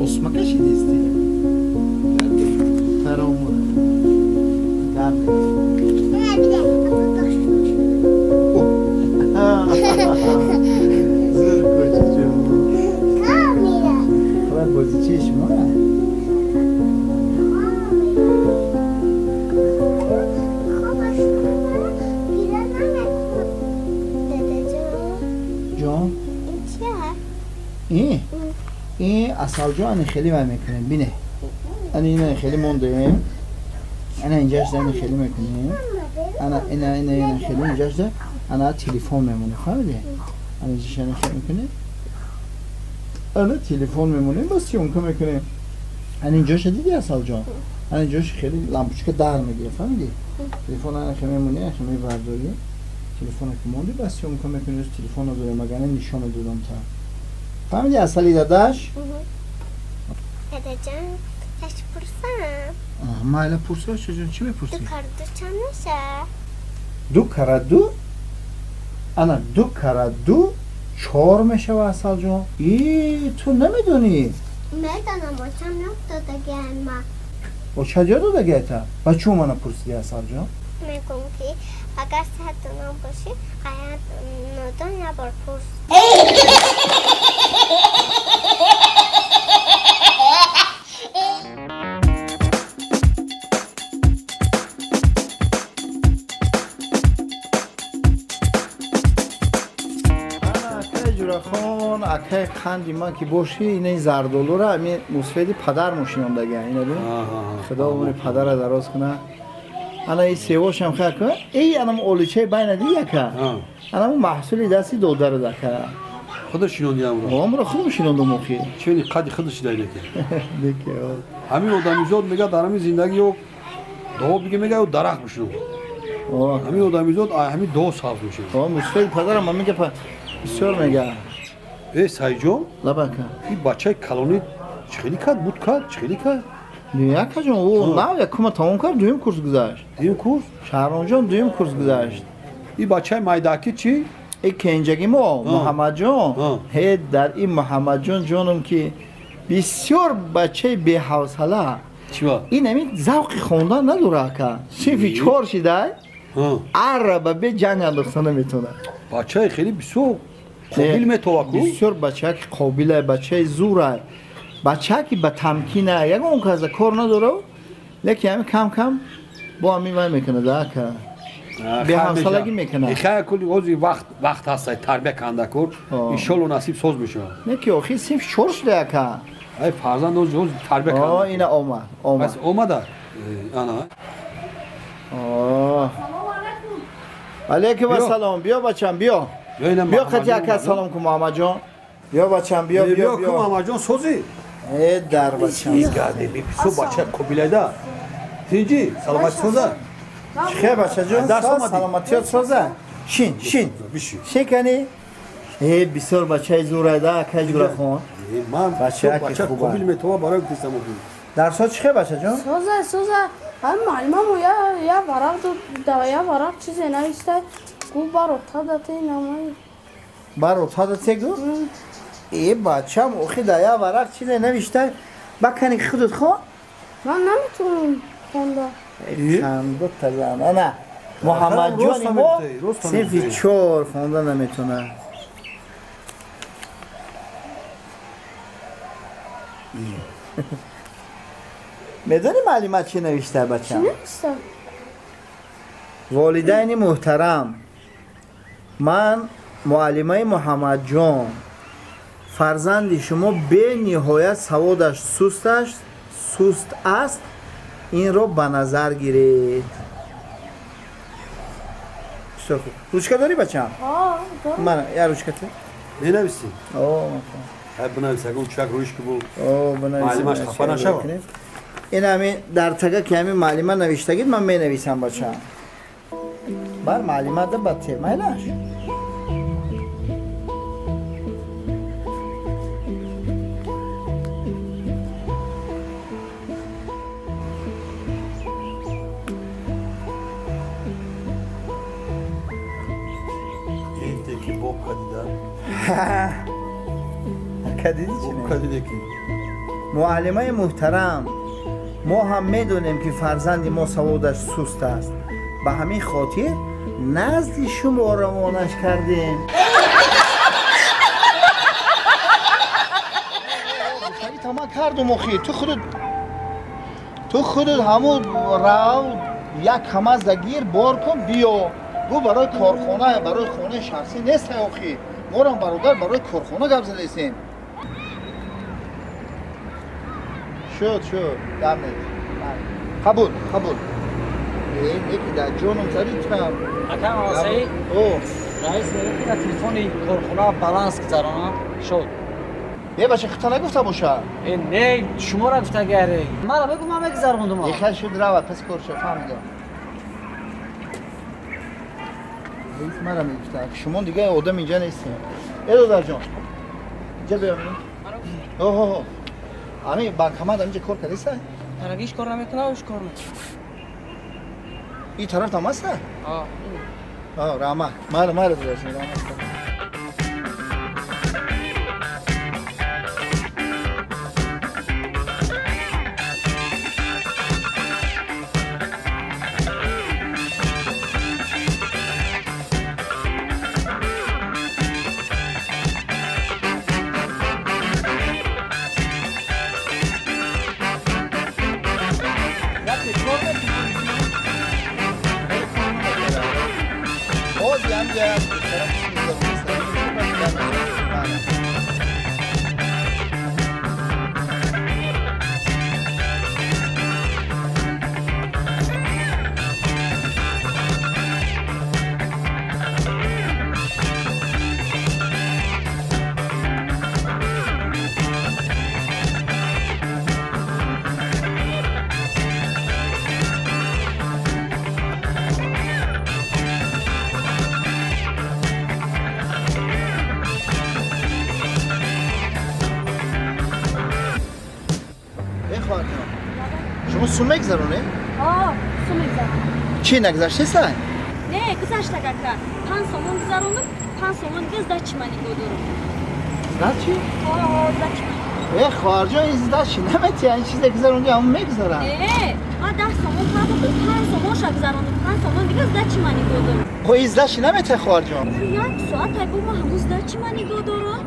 Осма кашидисти? Таромура. Зур кочичо. Хабар бозичи шумо? Ҷон? Ин? Ин асалҷо ани хеле вай мекунем, бине. Ани ина хеле мондем. Ана инҷаш ани хеле мекунем. Ана ина ина ина хеле инҷаш ана телефон мемонем, фаҳмидӣ? Ана инҷаш ани хеле мекунем. Ана телефон мемонем, бас съёмка мекунем. Ана инҷоша дидӣ асалҷон? Ана инҷош хеле лампочка дар мегирад, фаҳмидӣ? Телефон ана хеле мемонем, хеле мебардорӣ. Телефона ки монди, бас съёмка мекунем, телефон надорем, агар нишон медодам та. Фаҳмидӣ асали дадаш? Дадаҷон, чаш пурсам? Майла пурсӣ, чаҷон, чӣ мепурсӣ? Ду кара ду чанд мешавад? Ду кара ду? Ана ду кара ду чор мешавад, асалҷон. И ту намедонӣ? Медонам, очам ёд додагиам ма. Очат ёд додагиата? Ба чӣ мана пурсидӣ, асалҷон? Мегӯм ки агар саддонам бошӣ, аят нодон як бор пурс. Ҷурахон, акай қанди ман ки бошӣ, инаи зардолура ами мусфеди падар мошинондагия, ина бин. Худо умри падара дароз куна. Ана и севошам хай кун. Эй, анам оличаи байна ди яка. Анам маҳсули дасти додару дака. Худо шинонди амро. Амро худо шинондум охи. Чени қади худо шидай неки. Неки. Ҳамин одамизод мега дар ҳамин зиндагӣ ё дуо биге мега ё дарахт бишино. Ҳамин одамизод ҳамин дуо сабз мешавад. Мусфеди падарам ман мега бисёр мега. Э, Сайҷон? Лабака. Ин бачаи калонӣ чӣ хеле кард? Буд кард? Чӣ хеле кард? Якаҷон, ӯ нав якума тамом кард, дуюм курс гузашт. Дуюм курс? Шаҳромҷон дуюм курс гузашт. Ин бачаи майдаки чӣ? Э, кенҷаги мо, Муҳаммадҷон. Ҳе, дар ин Муҳаммадҷон ҷоном ки бисёр бачаи беҳавсала. Ин ҳамин завқи хондан надора ака. Синфи чор шидай, арра ба бе ҷанг андохта наметавонад. Бачаи хеле бисёр қобил метова ку? Бисёр бачаки қобила, бачаи зура, бачаки ба тамкина, ягон каза кор надора, лекин ҳамин кам кам бо ҳамин вай мекунад ака. Беҳавсалагӣ мекунад. Хай кули ҳозир вақт вақт ҳаст, тарбия канда кор, иншолло насиб соз мешавад. Не ки охир синф чор шуда ака. Ай фарзанд ҳозир тарбия канда. Ина омад, омад. Омада? Ана. Алейкум ассалом. Биё бачам, биё. Биё қати ака салом кун Муҳаммадҷон. Биё бачам, биё, биё, биё. Муҳаммадҷон созӣ? Э, дар бачам. Бисёр бача қобилайда. Тинҷи, саломатӣ соза? Хе бачаҷон, саломатиёт соза. Шин, шин. Шин кани? Э, бисёр бачаи зурайда, ака Ҷурахон. Ман бача қобил метова барои гуфтам. Дарсо чӣ хе бачаҷон? Соза, соза. Ҳам муаллимамо я варақ дод, я варақ чизе нависта, гу бар отада те намай. Бар отада те гу? Э, бачам, охи да я варақ чизе навишта, ба кани худат хон? Ман наметавонам хонда. Ханду тазан. Ана, Муҳаммадҷони мо синфи чор хонда наметавонад. Медонӣ муаллима чӣ навишта бачам? Чӣ навишта? Волидайни муҳтарам, ман муаллимаи Муҳаммадҷон, фарзанди шумо бениҳоят саводаш суст аст, инро ба назар гиред. Бисёр хуб. Ручка дорӣ бачам? Мана, я ручка те. Менависӣ? Ҳай бинавис, ягон чак рӯиш ки бу. Муаллимаш хафа нашавад. Ин ҳамин дар тага ки ҳамин муаллима навиштагид, ман менависам бачам. Бар муаллима да ба те, майлаш. Ин теки бобка дида. Кадиди чӣ? Кадиде ки. Муаллимаи муҳтарам, мо ҳам медонем ки фарзанди мо саводаш суст аст. Ба ҳамин хотир назди шумо равонаш кардем. Тама кардум охи. Ту худут ҳамун рав як ҳамазда гир бор кун биё. Гу барои корхона, барои хонаи шахсӣ нест охи. Морам бародар барои корхона гап задастем. Шуд, шуд. Гап нест. Қабул, қабул. Неки дар ҷоном задитам. Акам Алсаи? О. Раис мегӯяд ки дар телефони корхона баланс гузаронам. Шуд. Е бача хита нагуфта боша? Э не, шуморо гуфта гаре. Мара бигӯ ман мегузарондум. Ехай шуд рава пас корша фаҳмидам. Раис мара мегуфта. Шумо дига одам инҷа нестем. Э додарҷон. Инҷа биё. Оҳо. Ами банкомат инҷа кор кардиса? Тарагиш кор намекунад, уш кор мекунад. И тараф там аста? А. А, раҳмат. Мара, мара додарҷон, раҳмат. Шумо сум мегузаронед? О, сум мегузаронам. Чӣ нагузаштеса? Не, гузашта кака. 5 сомон гузаронам, 5 сомон дига сдачи ман нигоҳ дорам. Сдачи? О, сдачи ман. Э, хоҳарҷон, ин сдачи наметиҳа, ин чизе гузаронди, ҳамон мегузарам. Э, ман 10 сомон пардохтам, 5 сомонша гузаронам, 5 сомон дига сдачи ман нигоҳ дорам. О, ин сдачи наметиҳа, хоҳарҷон? Як соат ай бо ман ҳамон сдачи ман нигоҳ дорам.